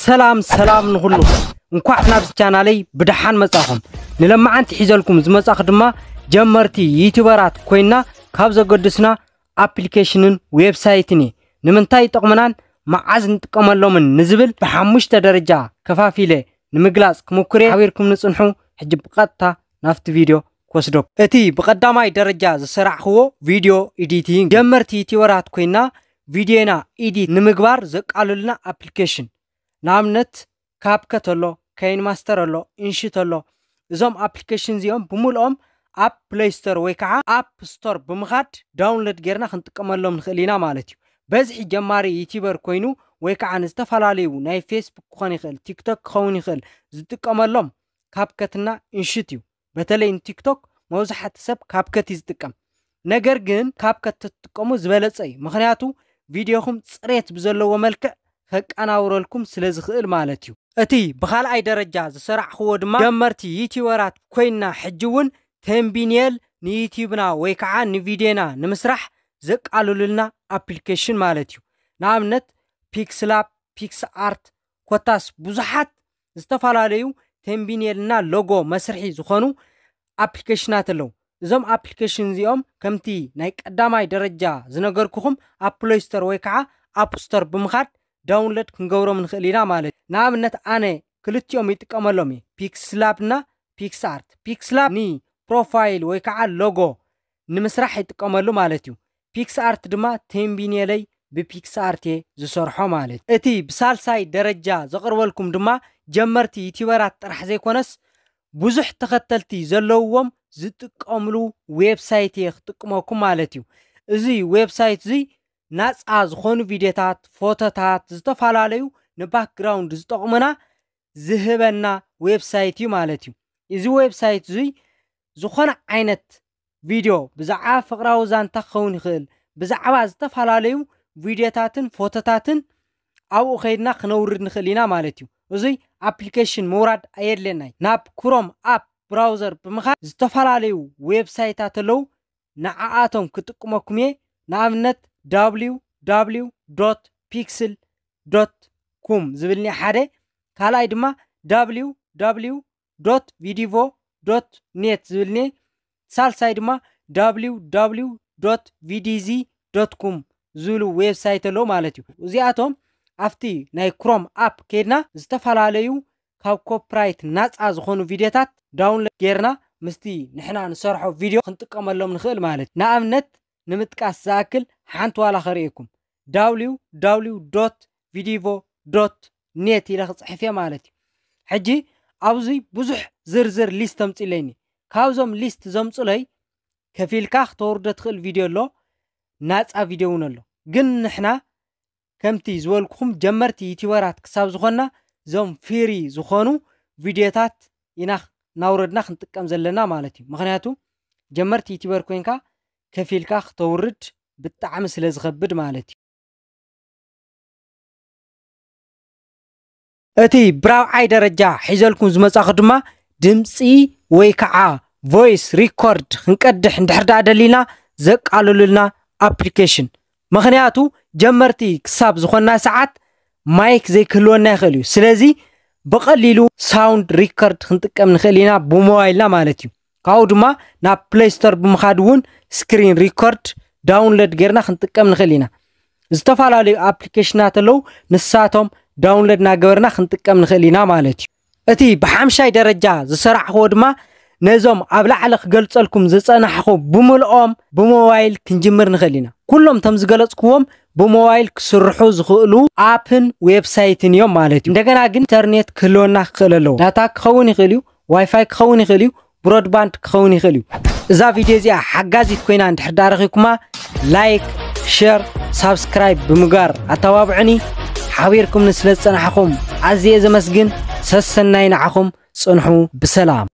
ሰላም ሰላም ንኹሉ፣ እንኳዕ ናብዚ ቻናለይ ብደሓን መጻኹም። ንለማዓንቲ ሒዘልኩም ዝመጻኹ ድማ ጀመርቲ ዩቲዩበራት ኮይና ካብ ዘገድስና ኣፕሊኬሽንን ዌብሳይትን እየ። ንምንታይ ይጠቕሙናን መዓዝ ንጥቀመሎምን ንዝብል ብሓሙሽተ ደረጃ ከፋፊለ ንምግላጽ ክምኩር እየ። ሓቢርኩም ንጽንሑ። ሕጂ ብቐጥታ ናብቲ ቪድዮ ክወስደኩም። እቲ ብቐዳማይ ደረጃ ዝሰራዕኽዎ ቪድዮ ኤዲቲንግ። ጀመርቲ ዩቲዩበራት ኮይና ቪድዮና ኤዲት ንምግባር ዘቃልሉልና ኣፕሊኬሽን፣ ንኣብነት ካፕከት ኣሎ፣ ካይንማስተር ኣሎ፣ ኢንሺት ኣሎ። እዞም ኣፕሊኬሽን እዚኦም ብምልኦም ኣብ ፕሌይ ስቶር ወይ ከዓ ኣፕ ስቶር ብምኻድ ዳውንሎድ ጌርና ክንጥቀመሎም ንኽእል ኢና ማለት እዩ። በዝሒ ጀማሪ ዩቲዩበር ኮይኑ ወይ ከዓ ንዝተፈላለዩ ናይ ፌስቡክ ክኾን ይኽእል፣ ቲክቶክ ክኸውን ይኽእል፣ ዝጥቀመሎም ካፕከትና ኢንሺት እዩ። በተለይ ንቲክቶክ መብዛሕቲ ሰብ ካፕከት እዩ ዝጥቀም። ነገር ግን ካፕከት ተትጥቀሙ ዝበለጸ እዩ። ምኽንያቱ ቪድዮኹም ጽሬት ብዘለዎ መልክዕ ከቀናውረልኩም ስለ ዝኽእል ማለት እዩ። እቲ ብኻልኣይ ደረጃ ዝሰራዕኽዎ ድማ ጀመርቲ ዩቲዩበራት ኮይና ሕጂ እውን ተምቢኔል ንዩቲዩብና ወይ ከዓ ንቪድዮና ንምስራሕ ዘቃልሉልና ኣፕሊኬሽን ማለት እዩ። ንኣብነት ፒክስላብ፣ ፒክስ ኣርት፣ ኮታስ ብዙሓት ዝተፈላለዩ ተምቢኔልና ሎጎ መስርሒ ዝኾኑ ኣፕሊኬሽናት ኣለዉ። እዞም ኣፕሊኬሽን እዚኦም ከምቲ ናይ ቀዳማይ ደረጃ ዝነገርኩኹም ኣብ ፕሌይ ስቶር ወይ ከዓ ኣፕ ስቶር ብምኻድ ዳውንሎድ ክንገብሮም ንኽእል ኢና ማለት እዩ። ንኣብነት ኣነ ክልቲኦም ይጥቀመሎም እየ፣ ፒክስላብ እና ፒክስኣርት። ፒክስላብ ንፕሮፋይል ወይ ከዓ ሎጎ ንምስራሕ ይጥቀመሉ ማለት እዩ። ፒክስኣርት ድማ ተምቢኔለይ ብፒክስኣርት እየ ዝሰርሖ ማለት እዩ። እቲ ብሳልሳይ ደረጃ ዘቕርበልኩም ድማ ጀመርቲ ዩቲዩበራት ጥራሕ ዘይኮነስ ብዙሕ ተኸተልቲ ዘለውዎም ዝጥቀምሉ ዌብሳይት እየ ክጥቅመኩም ማለት እዩ። እዚ ዌብሳይት እዚ ናፃ ዝኾኑ ቪድዮታት፣ ፎቶታት፣ ዝተፈላለዩ ንባክግራውንድ ዝጠቕሙና ዝህበና ዌብሳይት እዩ ማለት እዩ። እዚ ዌብሳይት እዚ ዝኾነ ዓይነት ቪድዮ ብዛዕባ ፍቕራዊ ዛንታ ክኸውን ይኽእል፣ ብዛዕባ ዝተፈላለዩ ቪድዮታትን ፎቶታትን ኣብኡ ከይድና ክነውርድ ንኽእል ኢና ማለት እዩ። እዙይ ኣፕሊኬሽን ምውራድ ኣየድልየናይ። ናብ ክሮም ኣፕ ብራውዘር ብምኻድ ዝተፈላለዩ ዌብሳይታት ኣለዉ፣ ንዓኣቶም ክጥቅመኩም እየ። ንኣብነት www pixel com ዝብልኒ ሓደ፣ ካልኣይ ድማ www vidivo net ዝብልኒ፣ ሳልሳይ ድማ www vdz com ዝብሉ ዌብሳይት ኣለዉ ማለት እዩ። እዚኣቶም ኣብቲ ናይ ክሮም ኣፕ ከይድና ዝተፈላለዩ ካብ ኮፒራይት ናፃ ዝኾኑ ቪድዮታት ዳውንሎድ ጌርና ምስቲ ንሕና ንሰርሖ ቪድዮ ክንጥቀመሎም ንኽእል ማለት እዩ። ንኣብነት ንምጥቃስ ዝኣክል ሓንቲ ዋላ ከርእየኩም፣ www vidivo net ኢለ ክፅሕፍ እየ ማለት እዩ። ሕጂ ኣብዚ ብዙሕ ዝርዝር ሊስት ተምፅለይኒ። ካብዞም ሊስት ዘምፅለይ ከፊልካ ክተውርዶ ትኽእል ቪድዮ ኣሎ፣ ናፃ ቪድዮ እውን ኣሎ። ግን ንሕና ከምቲ ዝበልኩኹም ጀመርቲ ዩቲዩበራት ክሳብ ዝኾንና እዞም ፍሪ ዝኾኑ ቪድዮታት ኢና ናውረድና ክንጥቀም ዘለና ማለት እዩ። ምኽንያቱ ጀመርቲ ዩቲዩበር ኮይንካ ከፊልካ ክተውርድ ብጣዕሚ ስለ ዝኸብድ ማለት እዩ። እቲ ብራብዓይ ደረጃ ሒዘልኩም ዝመጻኹ ድማ ድምፂ ወይ ከዓ ቮይስ ሪኮርድ ክንቀድሕ እንድሕር ደኣ ደሊና ዘቃልሉልና ኣፕሊኬሽን። ምኽንያቱ ጀመርቲ ክሳብ ዝኾንና ሰዓት ማይክ ዘይክህልወና ይኽእል እዩ። ስለዚ ብቐሊሉ ሳውንድ ሪከርድ ክንጥቀም ንኽእል ኢና ብሞባይልና ማለት እዩ። ካብኡ ድማ ናብ ፕሌይ ስቶር ብምኻድ እውን ስክሪን ሪከርድ ዳውንሎድ ጌርና ክንጥቀም ንኽእል ኢና። ዝተፈላለዩ ኣፕሊኬሽናት ኣለዉ፣ ንሳቶም ዳውንሎድ እናገበርና ክንጥቀም ንኽእል ኢና ማለት እዩ። እቲ ብሓምሻይ ደረጃ ዝሰራሕኽዎ ድማ ነዞም ኣብ ላዕሊ ክገልጸልኩም ዝጸናሕኹ ብምልኦም ብሞባይል ክንጅምር ንኽእል ኢና። ኩሎም እቶም ዝገለጽክዎም ብሞባይል ክስርሑ ዝኽእሉ ኣፕን ዌብሳይትን እዮም ማለት እዩ። እንደገና ግን ኢንተርኔት ክህልወና ክኽእል ኣለዎ። ዳታ ክኸውን ይኽእል እዩ፣ ዋይፋይ ክኸውን ይኽእል እዩ፣ ብሮድባንድ ክኸውን ይኽእል እዩ። እዛ ቪድዮ እዚኣ ሓጋዚት ኮይና እንድሕር ዳኣ ረኺብኩማ፣ ላይክ፣ ሸር፣ ሳብስክራይብ ብምግባር ኣተባብዑኒ። ሓቢርኩምኒ ስለ ዝጸናሕኹም ኣዝየ ዘመስግን። ሰሰናይ ንዓኹም፣ ጽንሑ ብሰላም።